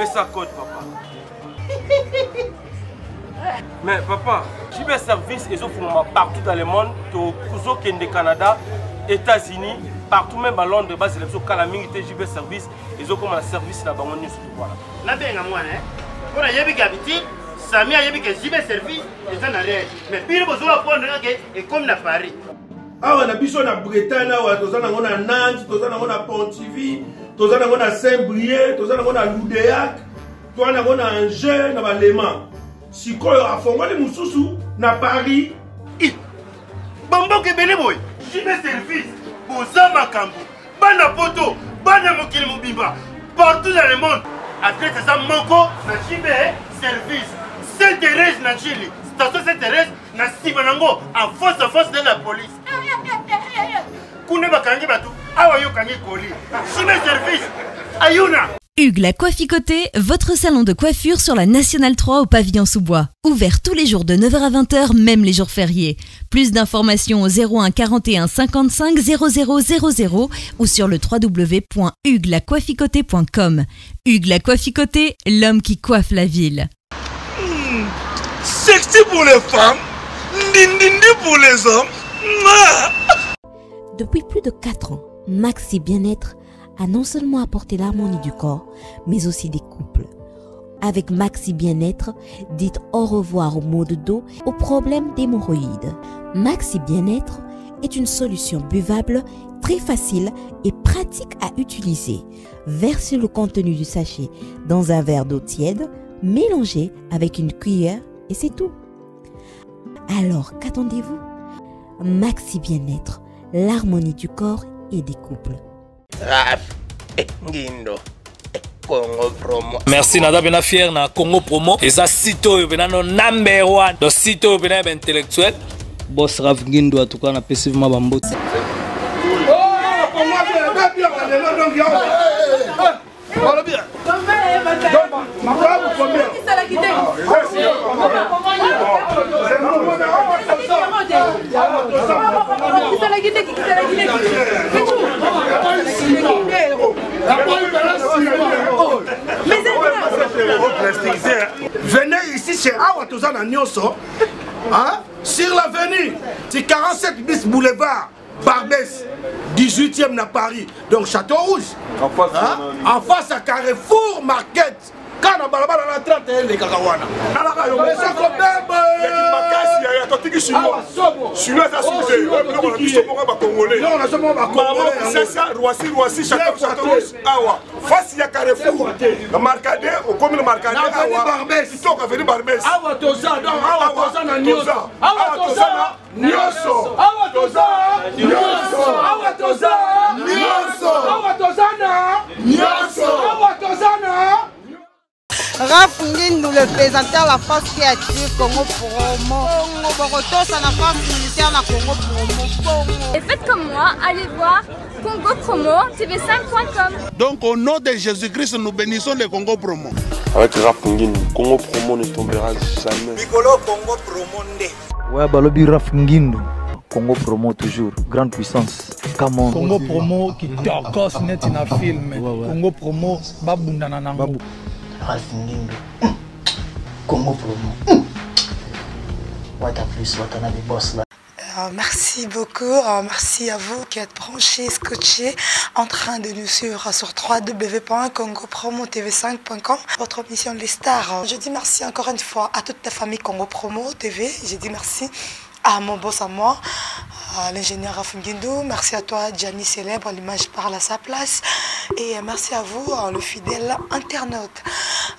Pesa code papa. Mais papa, JB Service ezofungama partout dans le monde, tozokende Canada, États-Unis, partout même à Londres, bazela biso kala mingi te JB Service ezokoma na service na bango nyonso voilà. Nabenga mwana eh? Mpo nayebi ke habitude Sami ayebi ke JB Service eza na réel mais bino bozola prendre kaka ekomi na Paris. Awa na biso na Bretagne awa toza nango na Nantes, toza nango na Pontivy, toza nango na Saint-Brieuc, toza nango na Loudéac, toza nango na Angers, na Balema. Sikoyo afongoli mosusu na Paris. Bamboka ebele boye. JB Service boza makambo bana poto bana mokili mobimba partout dans le monde adresse eza moko na JB Service Saint Thérèse na Chili station Saint Thérèse na nsima nango en face en face de la police kuna bakangi bato awa yo okangi koli JB Service ayuna. Hugues la Coifficoté, votre salon de coiffure sur la Nationale 3 au pavillon sous-bois. Ouvert tous les jours de 9h à 20h, même les jours fériés. Plus d'informations au 01 41 55 00 00 ou sur le www.hugueslacoifficoté.com. Hugues la Coifficoté, l'homme qui coiffe la ville. Sexy pour les femmes, ndindindi pour les hommes. Mouah. Depuis plus de 4 ans, Maxi Bien-être a non seulement apporté l'harmonie du corps, mais aussi des couples. Avec Maxi Bien-être, dites au revoir aux maux de dos, aux problèmes d'hémorroïdes. Maxi Bien-être est une solution buvable, très facile et pratique à utiliser. Versez le contenu du sachet dans un verre d'eau tiède, mélangez avec une cuillère et c'est tout. Alors, qu'attendez-vous? Maxi Bien-être, l'harmonie du corps et des couples. Raf, eh, Ngindo, eh, Congo Promo. Merci naza pena fier na Congo Promo eza site oyo pena no number one donc site oyo pena ya ba intellectuel. Boss Raf Ngindo en tout cas napesi vraiment ba mbote. Venez ici chez Awa toza na nyonso hein? Sur l'avenue, c'est 47 bis boulevard Barbès, 18e na Paris, donc Château Rouge. En face, hein? En face à Carrefour Market. Kana balabala na 31 elekaka wana. Alaka yo eza kobeba. Makasi ya totiki chinois. Chinois eza sujet. Biloko na biso moko ba congolais. Biloko na biso moko ba congolais. Kinshasa, Roissy, Roissy, Château, Château Rouge, awa. Face ya Carrefour. Na Marcadet, okomi na Marcadet awa. Barbès. Kitoko avenue Barbès. Awa toza donc awa toza na nyonso. Awa toza na nyonso. Awa toza nyonso. Awa toza nyonso. Awa toza na nyonso. Awa toza na Raph Ngindu, le présentateur la force qui attire Congo Promo. Congo Bokotosa, la force militaire na Congo Promo. Congo. Et faites comme moi, allez voir Congo Promo TV5.com. Donc au nom de Jésus-Christ, nous bénissons le Congo Promo. Avec Raph Ngindu, Congo Promo ne tombera jamais. Mikolo Congo Promo nde. Ouais, balobi Raph Ngindu. Congo Promo toujours, grande puissance. Come on. Congo Promo qui tokos neti na film. Ouais, ouais. Congo Promo babundana nango. Babu. Ralph Ngindu. Congo Promo. Wata plus, wata na boss là. Merci beaucoup, merci à vous qui êtes branchés, scotchés, en train de nous suivre sur w w w point congo promo t v cinq point com, votre émission Les Stars. Je dis merci encore une fois à toute la famille Congo Promo TV. Je dis merci à mon boss à moi, à l'ingénieur Raph Ngindu. Merci à toi, Gianni Célèbre, l'image parle à sa place. Et merci à vous, le fidèle internaute.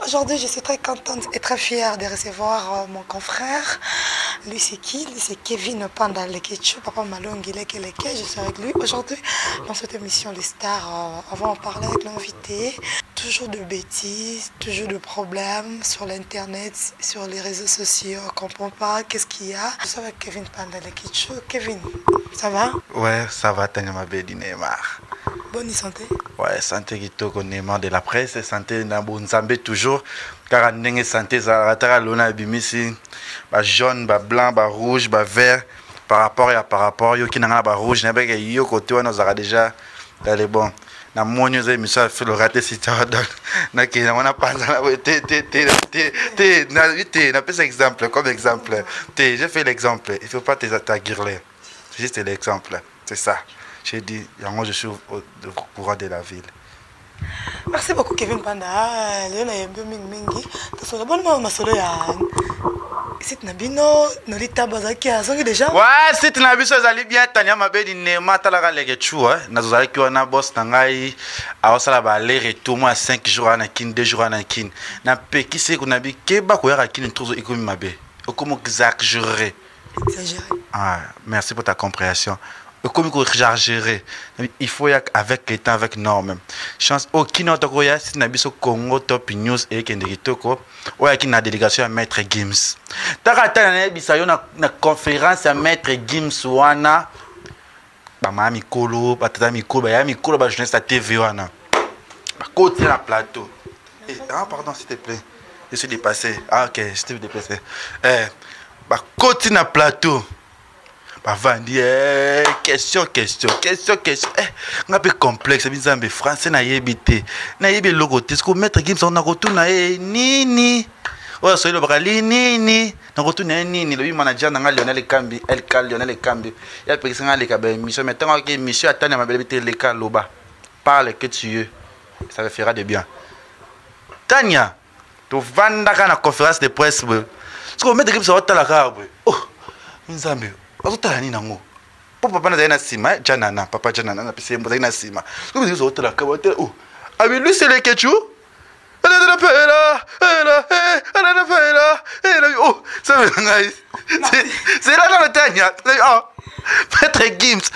Aujourd'hui, je suis très contente et très fière de recevoir mon confrère. Lui, c'est qui? Lui, c'est Kevin Panda Lekechu, Papa Malongi Leke Leke. Je suis avec lui aujourd'hui dans cette émission Les Stars. Avant, on parlait avec l'invité. Toujours de bêtises, toujours de problèmes sur l'internet, sur les réseaux sociaux. On ne comprend pas qu'est-ce qu'il y a. Je suis avec Kevin Panda Lekechu. Kevin, ça va? Ouais, ça va, Tanya Mabedi Neymar. Bonne santé. Ouais, santé kitoko Neymar de la presse, santé na Bonzambe toujours. Car ndenge santé za ratara lona bimisi ba jaune, ba blanc, ba rouge, ba vert par rapport ya par rapport yo ki nanga ba rouge na beke yo côté wana zara déjà dans les bons. Namoni oza émission ya Flora te si tard donc nakende yango napanza na boye te te te te te nayebi te napesa exemple comme exemple te j'ai fait l'exemple il faut pas te tagirler c'est juste l'exemple c'est ça j'ai dit yango je suis au, au courant de la ville Merci beaucoup Kevin Panda. Ah, lelo nayambi yo mingi mingi. Tosola boni mwa masolo ya site na bino Noli Tabo azalaki azongi déjà. Ouais, site na biso ezali bien Tania Mabedi Nema talaka leke chou hein. Nazozalaki wana boss na ngai aosala ba aller retour mwa 5 jours wana kin 2 jours wana kin. Napekisi kuna bi keba koyaka kin trop ekomi mabe. Okomi exagérer. Exagéré. Ah, merci pour ta compréhension. Ekomi ko exagérer. Il faut yak avec le temps avec norme. Chance oh kino tokoya site na biso Congo Top News ekende kitoko. Oyo ayaki na délégation ya Maître Gims. Taka tala nayebisa yo na, na conférence ya Maître Gims wana bamama mikolo batata mikolo baya mikolo ba journaliste ya TV wana bakoti na plateau. Eh, ah pardon s'il te plaît. Je suis dépassé. Ah ok, je suis dépassé. Eh, bakoti na plateau. Bavandi eh, question question question question eh, nga mpe complexe bi nzambe français nayebi te nayebi eloko te siko maître gims nakotuna ye nini oyo asoki lobaka li nini nakotuna ye nini lobi manager na nga lionel ekambi lk lionel ekambi ye apekisi nga aleka baémission mais ntango ake émission atani ya mabele te leka loba parle que tu es ça me fera de bien tania tovandaka na conférence de presse boye sikoyo maître gims aotala kaka boye oh nzambe azotala nini yango mpo papa nazali na nsima janana papa janana napesi ye azali na nsima sikoyo maître gims aotala kaka otala oh abi lui c'est le kechu oh ça ngai c'est là dans le tania oh maître gims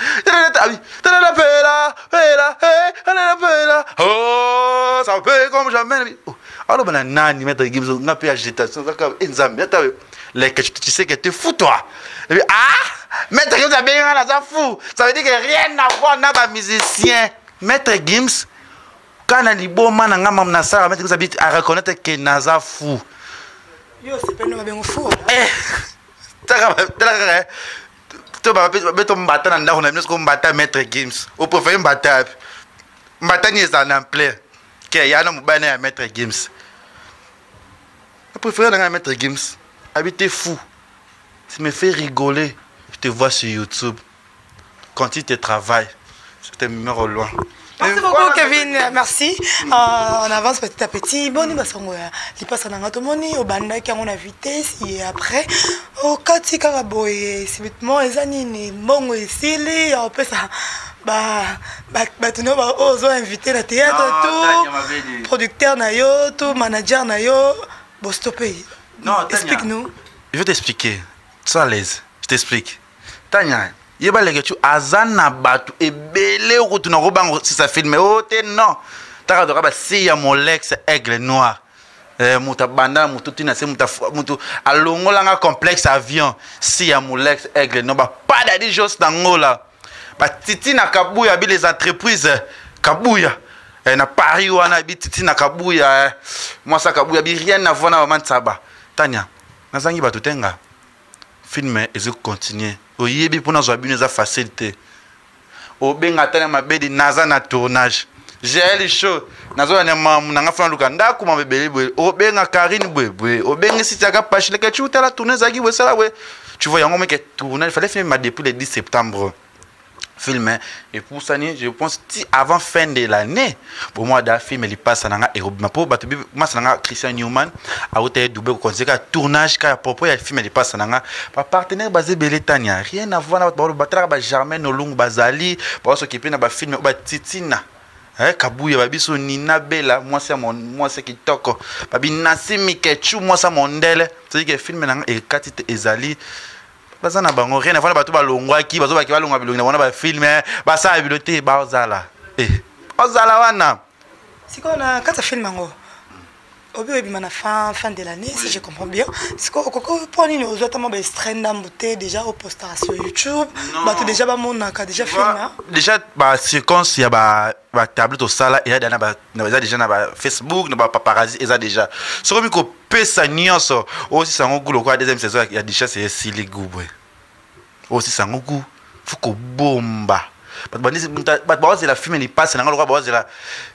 oh ça fait comme jamais oh aloba na nani maître gims nga mpe agitation kaka e nzambe ata leke tu sais que tu fou toi et puis, ah maître gims abengi nga naza fou ça veut dire que rien à voir na bamusicien maître gims ka na liboma na nga mamu nasala maître gims abi a reconnaître que naza fou yo osepeli na babengo fou eh tala kaka to babeto mbata na ndako na bino soko mbata maître gims opréféré mbata mbata ni ezala na ampleur ke ya na mobali na ya maître gims préféré na ngai maître gims abi te fou tu me fais rigoler je te vois sur youtube quand tu te travailles je te mets au loin Merci beaucoup Kevin, merci. Euh, on avance petit à petit. Boni basongo ya lipasa na nga tomoni obandaki yango na vitesse et après okati kaka boye subitement eza nini mbongo esili opesa bato no oyo ozo invité na théâtre tout producteur na yo tout manager na yo bostope explique nous je vais t'expliquer sois à l'aise je t'explique tanya yeba leke tu aza na bato ebele okutu na kobanga sisa filme o oh, te non taka toka basi ya molex aigle noir eh, moto abanda na moto ntina se moto alongolanga complexe avion si ya molex aigle noir bapada di jos na ngola batiti na kabuya bi les entreprises kabuya eh, na paris wana bi titi na kabuya eh, mwasa kabuya bi rien na voir na mama nsaba tania nazangi bato te nga film ezo continuer oyebi mpo nazwa bino eza facile te obenga ata na mabedi naza na tournage gl show nazolanda mamu na nga fana luka ndako mama ebele boye obenga karine boye boye obengisi tiaka pashileke ti otala tourne ezalaki boye sala boye tu vois yango meke tournage fallait film depuis le 10 septembre film epusani je pense ti avant fin de l'année bomwa da film lipasa na nga ekobima mpo bato masa na nga christian newman auta ye dube kokonzi kaka tournage kaka propos ya film lipasa na nga bapartenaire baza ebele tania rien à voir na bato batalaka ba germaine olungu bazali baosokipe na bafilme oyo batitina Eh, kabuya babiso nina bela mwasi ya mwasi ya kitoko babi nasi mikechu mwasi ya mondele c'est-à-dire que film na nga ekati te ezali baza na bango rien avant bato balongwaki bazobaki balongwa bilongi na bango na bafilme basala bilo te bazala eh, bazala wana sikoyo na kati ya filme yango obi oyebima na fin, fin de l'année si je comprends bien sikoyo okoki mpo nini ozwa ata mwa baextrait ndambu te déjà opostaka sur youtube bato déjà bamonaka déjà film déjà baséquence ya batableau tosala eza eza déjà na bafacebook na bapaparazzi eza déjà soki omi kopesa nyonso osisa yango gu lokola deuxième saison ya duchesse esili gu boye osisa yango gu fo kobomba Bato bandisi bato bazela film lipasi na nga lokola bazela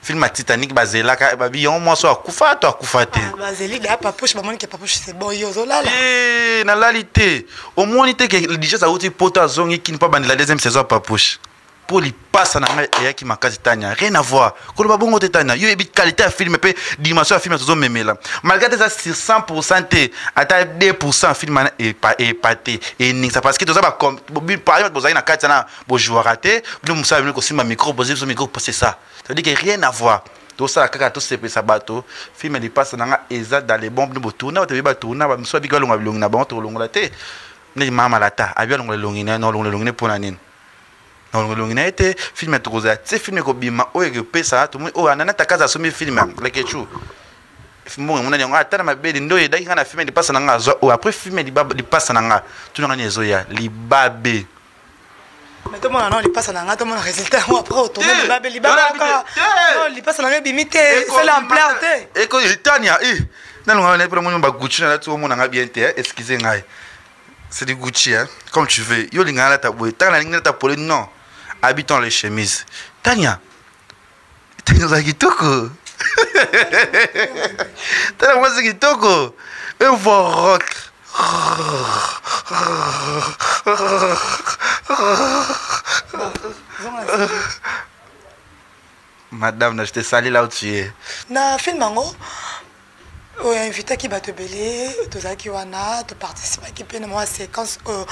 film ya Titanic bazelaka babi yango mwasi oyo akufa to akufa te. Ah, bazeli da papouche bamoni ke papouche c'est bon yo ozolala. Eh, nalali te. Omoni te ke Duchesse awuti poto azongi kini mpo abandela deuxième saison ya papouche. Mpo lipasa na ngai eyaki makasi Tania, rien à voir. Koloba bongo te Tania, yo yebi qualité ya film mpe dimension ya film tozomemela. Malgré te eza sur 100% te, ata 2% film wana epa epate eningisa parce que toza ba par exemple bozalaki na kati wana bojouaka te, bino mosala bino kosimba micro, bozwi biso micro, c'est ça. Ça veut dire que rien à voir. tosala kaka tosepelisa bato film lipasa na nga eza dans les bons bino botourna bato bebi batourna bamisusu babiki balonga bilongi na bango tokolongola te neti mama lata abi alongola elongi na ye na olongola elongi ne mpo na nini na olongola elongi na ye te film tokozala te film ekobima oyo ekopesa tomoni oyo anana takaza asombi film lekechu mbongo emonani yango ata na mabele nde oyo edaki ngai na film lipasa na ngai azwa oyo après film lipasa na ngai tuna ngai nini ezoya libabe Mais tomona nao lipasa na ngai tomona résultat yango après otourne libabe libabe kaka non lipasa na ngai ebimi te esali ampleur te eko tania eh nalonga na mpe moni ba Gucci na lati omona ngai bien te excusez ngai c'est du Gucci hein comme tu veux yo linga nalata boye tanga nalingi nalata pole non habitons les chemises Tania Tania oza kitoko Tania mwasi kitoko un voix rock Madame, je te salue là où tu es. Na film yango oyo invitaki bato ebele tozalaki wana toparticipaki mpe na mwa séquence oyo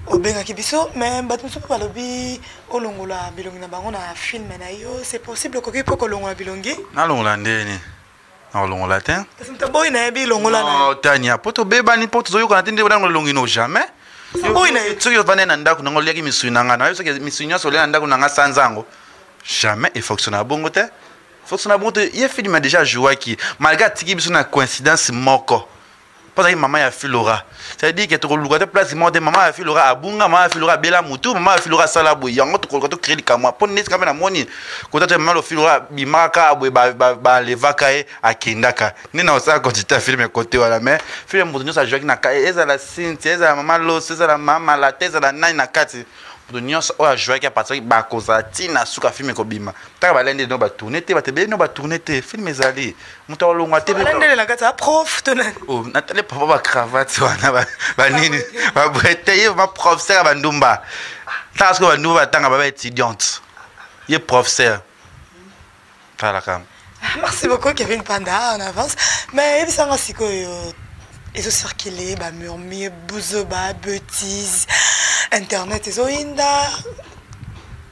obengaki biso mais bato mosusu mpe balobi olongola bilongi na bango na film na yo c'est possible okoki mpe kolongola bilongi nalongola ndeni nakolongola te kasi moto aboyi nayebi longola na tania mpo tobebani mpo tozoyokana te nde nalongola elongi no jamais Aboyi na ye. Soki ovandi na ndako na nga oliaki misuni na nga nayebi soki misuni nyonso olia na ndako na nga sanza yango jamais efonctionna bongo te fonctionna bongo te ye film déjà ajouaki malgré atiki biso na coïncidence moko mpo azalaki mama ya filora c'est-à-dire ke tokoluka te place moko te mama ya filora abunga mama ya filora abela motu mama ya filora asala boye yango tokoluka tocrée likamwa mpo neti kame namoni kota te mama filora abimaka kaka boye balevaka ye akendaka nde na osala quantité ya film kote wana mais film moto nyonso ajouaki na kati ezala Cynthia ezala mama Loso ezala mama Lata ezala nani na kati moto nyonso oyo ajouaki apartiraki bakozala ntina suka film ekobima taka balende no batourne te bato ebele no batourne te film ezali moto akolongwa te Balandele na kati ya prof to nani Oh, natali papa bacravate wana banini babrete ye ma professeur ya bandumba tala soki bandumba batanga baba étudiante ye professeur talaka Merci beaucoup Kevin Panda en avance. Mais yebisanga sikoyo ezocircule bamurmure buzoba bêtise internet ezoyinda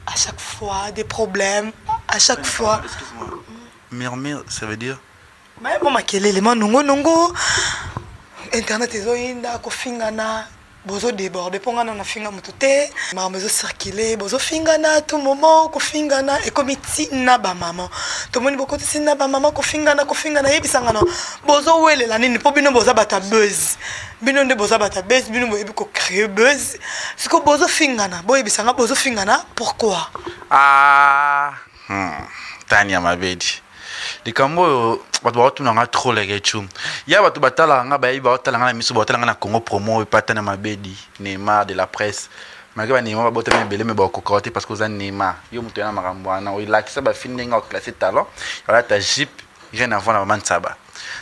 à chaque fois des problèmes à chaque fois murmure ça veut dire mayebo makelele manongonongo internet ezoyinda kofingana bozodéborde mpo ngai na nafinga moto te makambo ezocircule bozofingana tout moment kofingana ekomi ntina bamama tomoni bokotisi na bamama kofingana kofingana yebisanga na bozowelela nini mpo bino boza bato ya buzz bino nde boza bato ya buzz bino boyebi kocrée buzz sikoyo bozofingana boyebisanga bozofingana pourquoi ah, Tania Mabedi likambo oyo bato baotuna nga trop leke ya bato batalaka nga bayebi baotala nga na miso baotala nga na Congo promo oyo epa Tania Mabedi Neymar de la presse malgré baneymar babotami ebele me bakokoka te parce que oza Neymar yo moto ya na makambo wana olakisa bafini ndenge oclasse talent olata jupe rien à voir na mama Ntsaba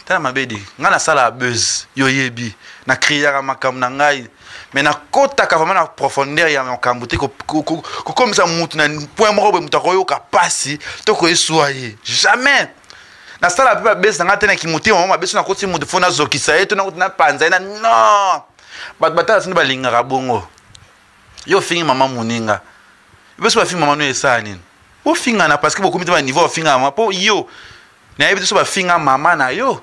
Tala Mabedi ngai nasalaka buzz yo oyebi nacriaka makambo na ngai mais nakotaka vraiment na profondeur ya makambo te kokomisa mutu na point moko boye moto akoyoka pasi to koyesuwa ye jamais nasala mpe babesi na ngai te na kimotema moko mabe so nakoti moto fo nazokisa ye to nakoti napanza ye na non bato batala sino balingaka bongo yo ofingi mama moninga biso bafingi mama no esala nini bofingana parce que bokomi te baniveau ofinga mama mpo yo nayebi te so bafinga mama na yo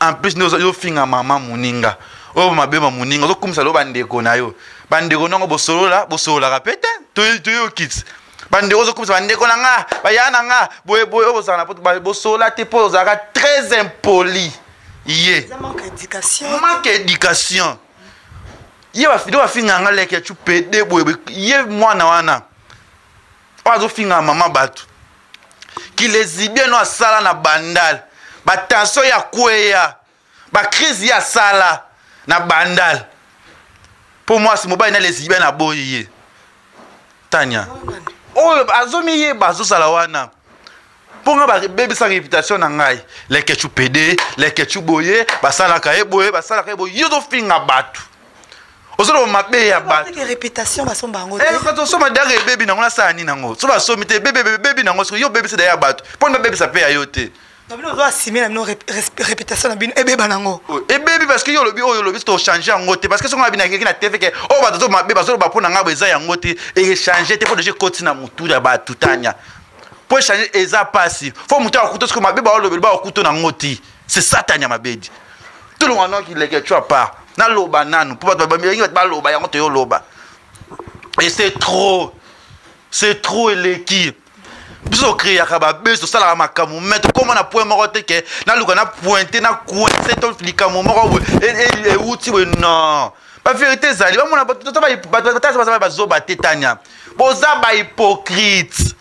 en plus nde ozofinga mama moninga oyo mabe ma moninga ozokumisa lo bandeko na yo bandeko nango bosolola bosololaka mpe te toyokiti bandeko ozokumisa bandeko na nga baya na nga boye boye oyo bozala na poto bosolola te mpo ozalaka très impoli ye manque éducation ye bafido bafinga nga leke tu pede boye ye mwana wana oyo azofinga mama bato kilezibien no asala na bandal batension ya kweya bacrise ye asala na bandal mpo mwasi mobali na lesibien aboyi ye. Tania oyo azomiyeba azozala wana mpo nga babebisa réputation na ngai. Lekechu pede, Lekechu boye, basalaka ye boye, basalaka ye boye. Yo ozofinga bato, ozoloba mabe ya bato. Réputation basomba yango te. Eh, osomba daka ebebi nango, nasala nini nango? So basombi te, ebebi ebebi nango. Soki yo obebisa daya ya bato, mpo nini babebisa mpe ya yo te? Na bino ozo assumer na bino réputation na bino ebeba nango. Ebebi parce que yo olobi oyo olobi, tochange yango te, parce que soki nga binakeki na TV ke oyo bato bazo mabe bazoloba mpo na ngai, eza yango te, echange te, mpo deja ekoti na motu ya bato. Tania, mpo echange eza mpasi. Fo motu akuta soki mabe baolobeli baokuta nango te. C'est ça, Tania Mabedi. Tolonga noki leke tu part naloba nanu mpo bato bamingi bato baloba yango, toyoloba et c'est trop, c'est trop, eleki. Biso tocréaka babese, tosalaka makambo, mais tokóma na point moko te ke naluka na pointe na coince to likambo moko boye euti boye. Non, bavérité ezali, bamona bato baza bazoba te. Tania, boza bahypocrite,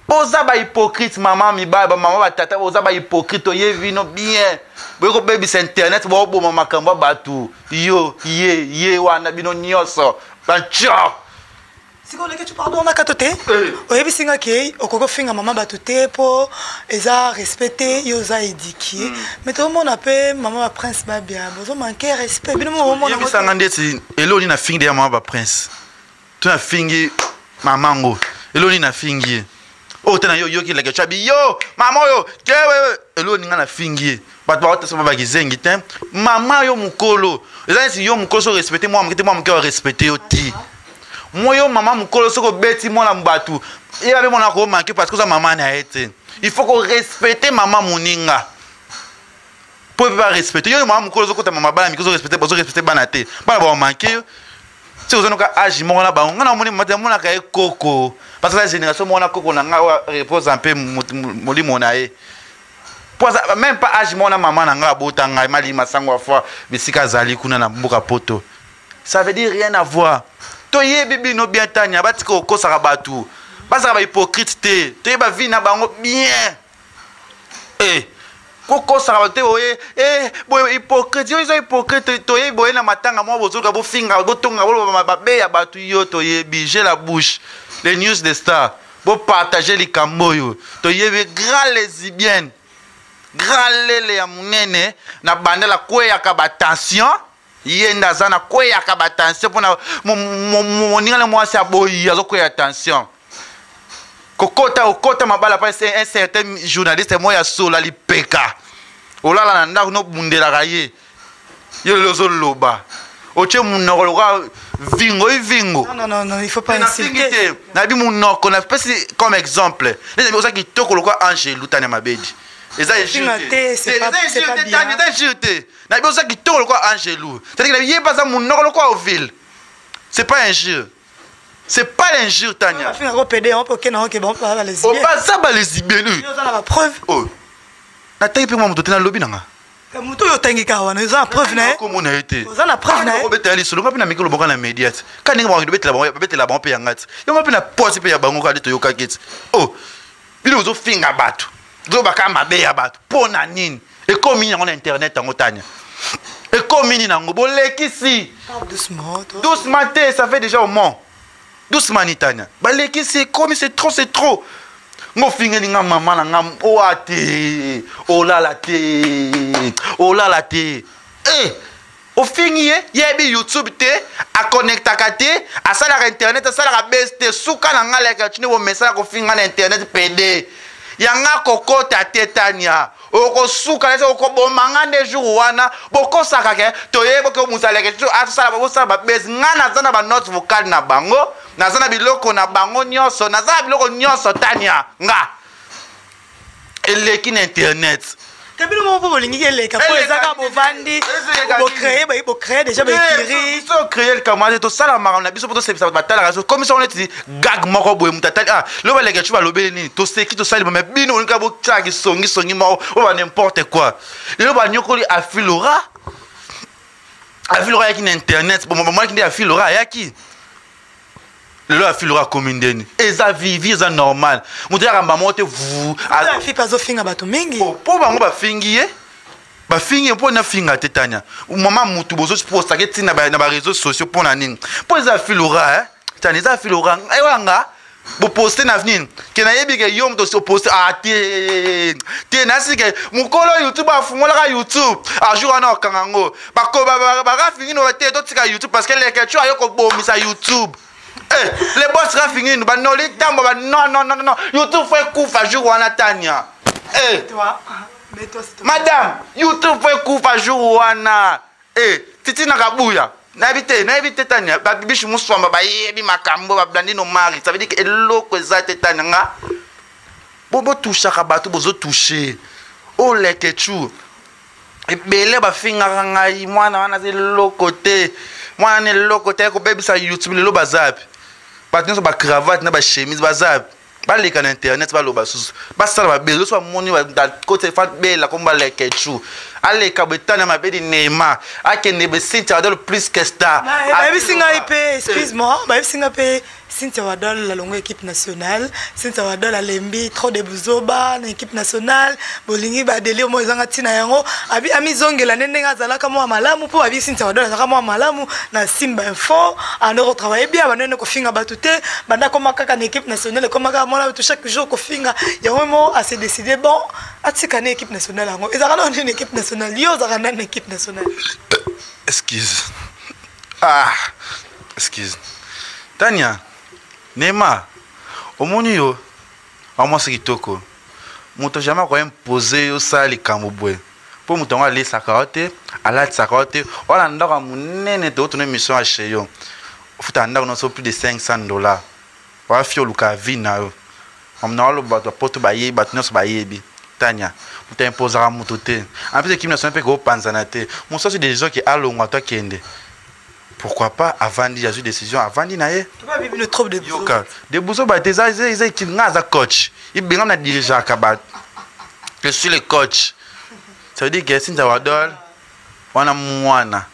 boza bahypocrite. Mama mibali, bamama, batata, boza bahypocrite. Toyebi bino bien, boye kobebisa internet, boboma makambo ya bato. Yo ye ye wana, bino nyonso bantio. Sikoyo oleki tu, pardon, na kato te. Oyebisi nga ke okoki ofinga mama bato te mpo eza respect te, yo oza éduqué, mais tozomona mpe mama baprince Babia bozomanke respect bino moko bomona. Yebisanga ndeti eloni nafingi deya mama baprince to nafingi mama ngo, eloni nafingi ye oyo te na yo oyoki leke tyabi yo mama oyo te, eloni nga nafingi ye. Bato baotesa ba bakizengi te. Mama yo mokolo eza neti yo mokolo, so respecte mwana moke te, mwana moke arespecte yo te. Mo yo mama mokolo, soki obeti mwana bato, ye babe mwana akomanke parce que oza mama na ye te. Il faut korespecte mama moninga mpo mpe barespecte yo. Mama mokolo ozokota mama bana mike, ozorespecte bana te, bana baomanke yo. Soki oza noka age moko na bango, ngai namoni mama te, namonaka ye koko, parce que aza génération moko na koko na ngai oyo repose mpe molimo na ye, po aza même pas age moko na mama na ngai abota ngai, Malima Sango Afoi, bisika azali kuna na mboka Poto. Ça veut dire rien à voir. Toyebi bino bien, Tania. Batika kokosaka bato, bazalaka bahypocrite te. Toyeba vie na bango bien. Eh, kokosaka bato te boye, eh, boye hypocrite, yo eza hypocrite. Toyebi boye na matanga moko bozoluka bofinga, botonga, boloba mabe ya bato. Yo toyebi, j'ai la bouche, les news de star. Bopartage likambo oyo. Toyebi grand lesbienne, grand lele ya monene na bandala, kweyaka batension. Ye nde aza na kweyaka batension mpona moninga na mwasi aboyi, azokweya tension. Kokota okota mabala pa un certain journaliste moko ya sola lipeka, olala na ndako nobundelaka ye. Yo lelo ozoloba, otie monoko lokola vingo ivingo. Non, non, non, il faut pas Nafingi insulter. te, nayebi monoko, napesi comme exemple. Nde oza kitoko lokola Angelu, Tania Mabedi, eza Finga te, c'est pas bien. Eza injure te. Nayebi oza kitoko lokola Angelu, c'est-à-dire ye mpe aza monoko lokola ovile. C'est pas injure, c'est pas l'injure, Tania. Bafinga ko pede yango mpe okende yango ke bango mpe baza balesbienne. Baza balesbienne. Yo oza na bapreuve? Oyo natangi mpe mwa moto te, nalobi na nga. Moto oyo otangi kaka wana, oza na preuve na ye? Komona ye te. Oza na preuve na ye? Obetela lisolo, nga mpe na miki olobaka na media ti ka ndenge bango betela bango, babetela bango mpe yanga ti yango mpe na posi mpe ya bango kaka nde toyokaki ti. O bino bozofinga bato, ozobaka mabe ya bato mpo na nini? Ekomi nini yango na internet yango, Tania? Ekomi nini yango? Bolekisi. Doucement. Doucement te, ça fait déjà au moins doucement ni Tania, balekisi, ekomi, c'est trop, c'est trop. Ngo ofingeli nga mama na nga oa te, olala te, olala te. Eh, ofingi ye, yebi YouTube te, akonektaka te, asalaka internet, asalaka base te. Suka na nga leka tini, bomesala kofinga na internet pede yanga kokota te. Tania, okosuka neti okoboma nga nde jour wana. Bokosaka ke toyebi ke mozaleke asala, bosala babese. Nga naza na banote vocale na bango, naza na biloko na bango nyonso, naza na biloko nyonso. Tania, nga eleki na internet. Te, bino moko mpo bolingiki eleka, mpo eza kaka bovandi, bocrée, bocrée déjà baécurie. Biso créer likambo wana te, tosala makambo na biso mpo tosepesa bato batalaka biso. Komi songo neti gag moko boye, moto atali, ah, lelo baleka cu balobeli nini, toseki, tosali. Mais bino bolingi kaka botiaka kisongisongi moko oyo ba n'importe quoi. Lelo banyokoli Afilora, Afilora ayaki na internet, bamonaki nde Afilora ayaki. Lelo Afilora akomi ndeni, eza vivi, eza normal, moto ayaka mbama moko te vu. Afi mpe azofinga bato mingi. Mpo bango bafingi ye, bafingi ye mpo nafinga te. Tania, mama mutu bozopostaka ntina na baréseau sociaux mpo na nini? Mpo eza Afilora, eh? Tani eza filora ewanga boposte na nini ke nayebi ke yo moto oposte ah te te nasi ke mokolo youtube afungolaka youtube ah jour wana okanga yango barafingi te totika youtube parce que lekecu aye kobomisa youtube. Eh, le boss rafinginu banoli ntambo ba non non non non youtube fo ekufa jour wana tania. Eh. Madame, youtube fo ekufa jour wana. Eh, titi na kabuya nayebi te, nayebi te tania. Babibishi muswamba bayebi makambo bablandino mari, ça veut dire que eloko eza te tania. Nga botushaka bato, bozotouche olekechu ebele bafingaka ngai mwana wana aza eloko te, mwana wana eloko te, kobebisa youtube. Lelo baza wapi? Bato nyonso bacravate na bachemise baza wapi? Baleka na internet, baloba susu, basala babele so bamoni kota efa bela kombo alekechu aleka boye. Tania mabedi Neymar akende be Cynthia Wadol plus que star. Bayebisi ngai mpe, excuse moi, bayebisi ngai mpe Cynthia Wadol alongo équipe nationale. Cynthia Wadol alembi trop de buzoba na équipe nationale. Bolingi badélire mo ezanga ntina yango. Abi amizongela nde ndenge azalaka mwa malamu, mpo abi Cynthia Wadol azalaka mwa malamu na Simba Info, ando kotravaille bien, bandende kofinga bato te. Banda koma kaka na équipe nationale, ekoma kaka mwana bato chaque jour kofinga yango. Mo ase décidé, bon, atika na équipe nationale. Yango ezalaka na nini équipe nationale? Yo ozalaka nani na équipe nationale? Excuse, ah, excuse. Tania Neymar, omoni yo amwasi kitoko, moto jamais akoimpose yo sala likambo boye, mpo moto yango alesaka yo te, alatisaka yo te. Wana ndako ya monene, tootuna émission ya chez yo, ofutaka ndako nyonso plus de 500 $. Wafi oluka vie na yo na oloba bato bapoto bayebi, bato nyonso bayebi. Tania, moto aimposaka moto te. En plus, équipe nationale mpe kopanzana te. Mosusu décision ke alongwa to akende, pourquoi pas? Avandi, azwi décision, avandi na ye. Yoka de buzoba te. Eza équipe, nga aza coach, ibengam na dirigeaka bato, je suis le coach. Ça veut dire que Cynthia Wadol wana mwana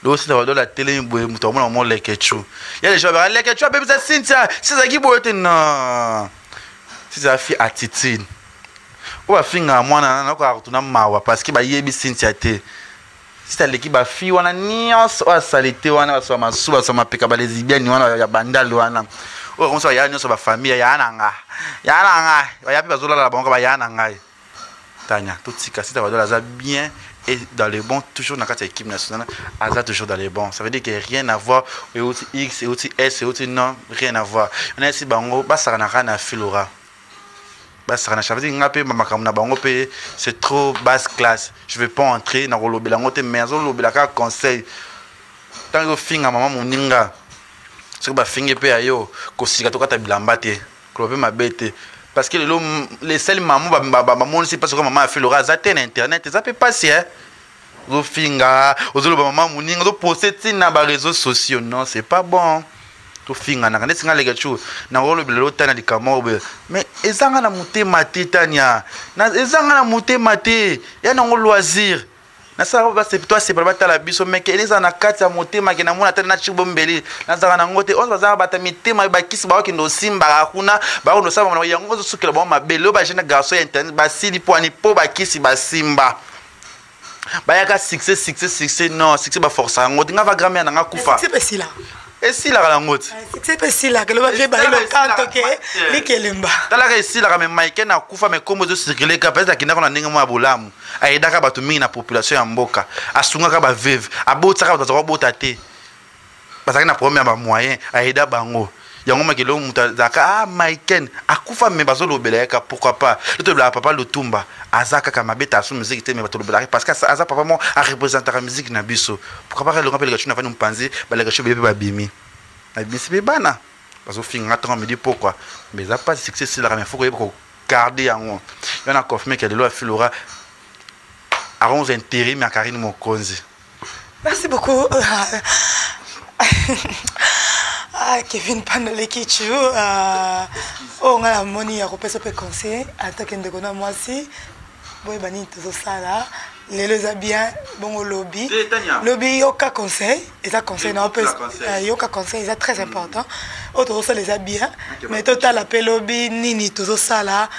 lelo, Cynthia Wadol atelemi boye, moto amona mo lekechu ya les gens baka lekechu abebisa Cynthia, si ezalaki boye te. Non, Cynthia afi attitude oyo bafingaka mwana nakoka kotuna mawa, parce que bayebi Cynthia te. Sisi aleki bafille wana nyonso oyo asali te wana, basoba masu, basoba mapeka, balesbienne wana ya bandale wana oyo komso baya nyonso, bafamille ya na nga, ya na ngai, baya mpe bazolala bango, baya na ngai. Tania, totika Cynthia Wadol aza bien et dans le bon, toujours na kati ya équipe nationale, aza toujours dans le bon. Ça veut dire que rien à voir euti x, euti s, euti non, rien à voir. Wana esi bango basaka kaka na filora, basaka na. Ça veut dire nga mpe makambo na bango mpe c'est trop basse classe, je vais pas entrer na kolobela yango te, mais azolobela kaka conseil. Ntango ezofinga mama moninga, soki bafingi mpe ya yo, kosika tokata bilamba te, koloba mpe mabe te, parce que lelo lesali mama bamonisi mpasi. Oka mama ya filora aza te na internet, eza mpe mpasi e ozofinga, ozoloba mama moninga, ozoposte ntina baréseaux sociaux. Non, c'est pas bon. Tofinganaka ndeti nga leka cu nakolobela lelo tania likambo moko boye, mais ezanga na motema te. Tania, ezanga na motema te, ya nango loisir nasalaka to asepela batala biso, meke ezala na kati ya motema ke namona tani na cibo mbeli nazalaka nango te. Oyo bazalaka bata mitema bakisi, bakokende osimbaka kuna, bakokende osala yango, ozosukela bango mabe. Lelo bajeune garçon ya internet basili pwani mpo bakisi basimba, bayaka succès, succès, succès. Non, succès baforsa yango te. Nga va grand-mère nanga kufa, esilaka yango te. Succès mpe esilaka, eloba mpe bayilo kanto ke likelemba. Talaka, esilaka. Me Mike na akufa, me kombo ezocircule ka. Peut-être akendaka na ndenge moko ya bolamu, ayedaka bato mingi na population ya mboka, asungaka baveuve, abotisaka bato bazalaka kobota te, bazalaki na problème ya bamoyen, ayeda bango. Yango makelo moto azalaka ah Maiken akufa, me bazolobela ye ka. Pourquoi pas to tolobelaka papa Lutumba? Aza kaka mabeta asu musique te, me batolobelaka parce que aza papa moko arepresentaka musique na biso. Pourquoi pas elonga mpe leka na fani mopanzi, baleka bebe mpe babimi, babimisi mpe bana bazofinga nga ntongo midi pokwa. Mais eza mpasi, succès esilaka, mais faut koyeba kogarde yango. Yo na confirme ke lelo afilora akonza intérim ya Karine Mokonzi. Merci beaucoup. Ah, Kevin Pandalekichu, oyo ngai namoni ya kopesa mpe conseil atake ndeko na mwasi, boyeba nini tozosala lelo eza bien bongo lobi lobi. Yoka conseil, eza conseil na yoka conseil, eza très important. Oyo tozosala eza bien, mais totala mpe lobi nini tozosala.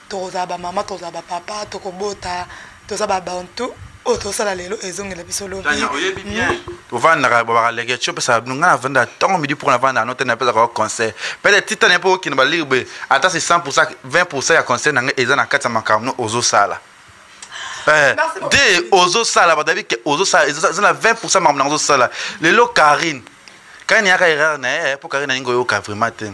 Tokozala bamama, tokozala bapapa, tokobota, toza babantu. Oyo tosala lelo ezongela biso lobi. Oyebi bien, tovandaka babaka leke ti opesaka bino. Ngai navandaka ntongo midi mpo navandaka no te, napesaka conseil. Peut-être tita na ye mpo okende balire boye, ata c'est 100, 20 ya conseil na ngai eza na kati ya makambo no ozosala te. Ozosala bato bayebi ke ozosala, eza na 20 makambo nango ozosala lelo. Karine, Karine yaka erreur na ye mpo Karine alingi oyoka vraiment te.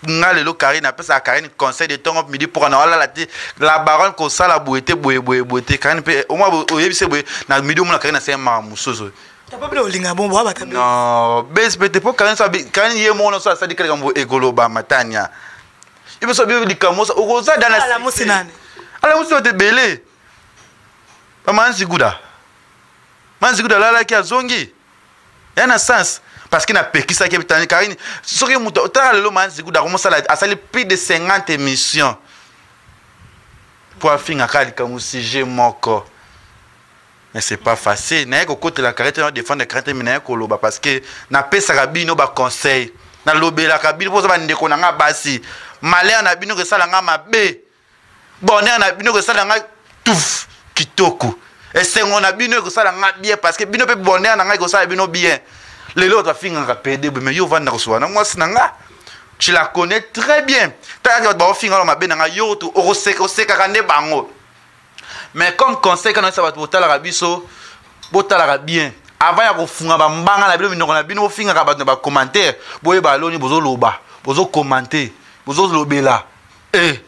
Nga lelo Karine, apesaka Karine conseil de ntongo midi mpoka na walala te. La baronne, kosala boye te, boye boye boye te. Karine mpe omwa oyebisi boye na midi, omona Karine asali makambo mosusu. Non, bese mpe te, mpo Karine, Karine ye moko nyonso asali kaka likambo ekolobama. Tania, ye biso bi likambo okoza dana alamusi bato ebele. Bamanziguda manziguda alalaki, azongi ya na sens parce que napekisaki tani Karine. Soki moto otala lelo, manziguda akomosala, asali plus de 50 émissions mpo afinga kaka likambo sujet moko. Mais c'est pas facile. Naye kokotela Karine te, na défendre Karine te, mais naye koloba parce que napesaka bino baconseil, nalobelaka bino mpo oza bandeko na nga basi. Malheur na bino kosala nga mabe, bonheur na bino kosala nga tuf kitoko, esengo na bino ekosala nga bien, parce que bino mpe bonheur na ngai ekosala bino bien. Lelo bato bafingaka pede boye, mais yo ovanda kosola na mwasi na nga, tu la connais très bien. Talaka bato baofinga na mabe na nga, yo osekaka nde bango. Mais comme conseil kana oyesa bato botalaka biso, botalaka bien avant ya kofunga bambanga na bino, minoko na bino. Bofingaka bato na bacommentaire, boyeba aloni bozoloba, bozocommenter, bozolobela eh.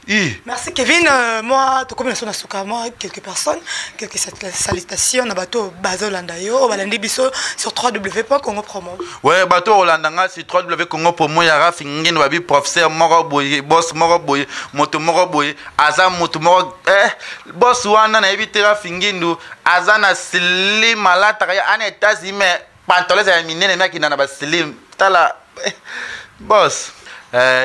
I. Merci Kevin. Moi, tout comme na suka, moi quelques personnes, quelques salutations na bato bazolanda yo, balandi biso sur www.congopromo. Ouais, bato olanda nga sur www.congopromo ya Rafi Ngino, babi professeur moko boye, boss moko boye, moto moko boye, aza moto moko boss wana nayebi te. Rafi Ngindu aza na slim, alataka ya ana États-Unis, mais pantalon ezala minene, me akenda na baslim. Tala boss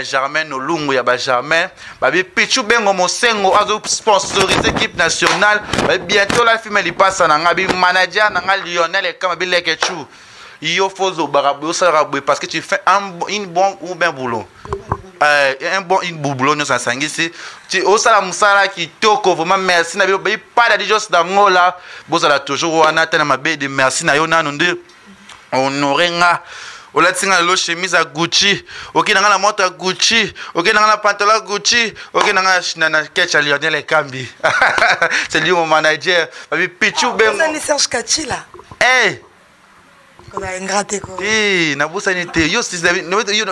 Germain Olungu ya bagermain, babi Pichu Bengo Mosengo azo sponsoriser équipe nationale. Babi bientôt la film lipasa na nga, bi manager na nga Lionel Ekama, bi Lekechu, yo fo ozobaka boye, osalaka boye parce que tu fais un une bon ou bien boulot, un bon une boulot nyonso asangisi, osala mosala kitoko vraiment. Merci na bino bayi pada dijos dangola, bozala toujours wana te na mabe de. Merci na yo nanu nde honore nga, olatisi nga lelo chemise ya Gucci, okei na nga na montre ya Gucci, okei na nga na pantalon ya Gucci, okei na nga na ketch ya Lionel Ekambi, c'est lui mon manager, babi Pichu Bengo. Serge Kachila. Hey! Kozala ingrat te ko. Eh, nabosani te yo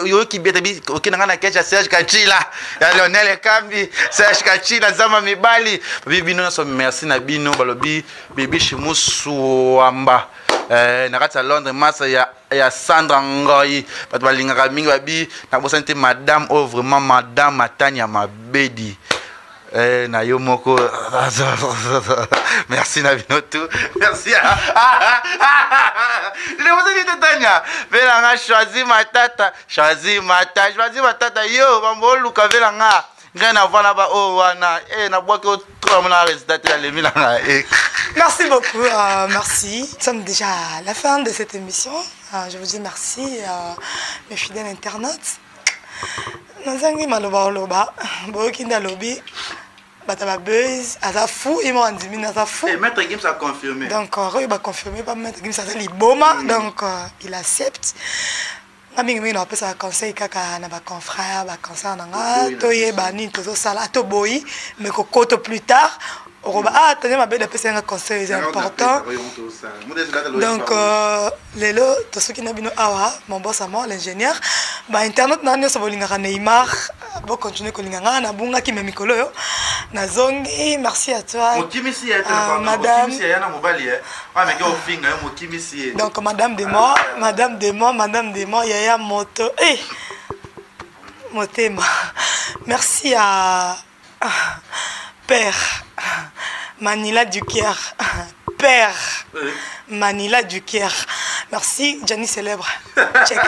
yoki beta bi okei na nga na ketch ya Serge Kachila ya Lionel Ekambi. Serge Kachila zamba mibali, babi bino nyonso merci na bino. Balobi Bibi Shimusuamba na kati ya Londres, masa ya Sandra Ngoi, bato balingaka mingi. Babi nabosani te madame oyo vraiment, madame Matania Mabedi na yo moko. Merci na bino tout, merci. Nabosani te Tania velanga, choisi matata, choisi mata, choisi matata, yo bambo oluka velanga ngai na vana ba oyo wana nabwaki otroa mona résultat te, nalemi na ngai. Merci beaucoup, merci. Nous sommes déjà à la fin de cette émission. Je vous dis merci, mes fidèles internautes. Nazangi maloba oloba, boyoki nde alobi bato ya babuzz aza fou, ye moko andimi aza fou. Maître Gims a confirmé. Donc oyo baconfirme ba Maître Gims aza liboma. Donc il accepte. Nga mingimingi na bapesaka conseil kaka na baconfrère, baconfrère na nga, toyeba nini tozosala. Ata oboyi, mais kokoto plus tard okoba ah tania mabe apesa nga conseil, eza important. Donc lelo tosoki na bino awa. Mon boss à moi, l'ingénieur, bainternet na nyonso bolingaka Neymar, bocontinue kolinga nga. Nabungaki me mikolo oyo nazongi. Merci à toi. Mokimisi ye te. Madame. Ya na mobali ye ameke ofinga yo, mokimisi ye. Donc madame de moi, madame de moi, madame de moi, yaya moto motema. Merci à père Manila du Caire, père Manila du Caire. Merci Gianni Célèbre. Check.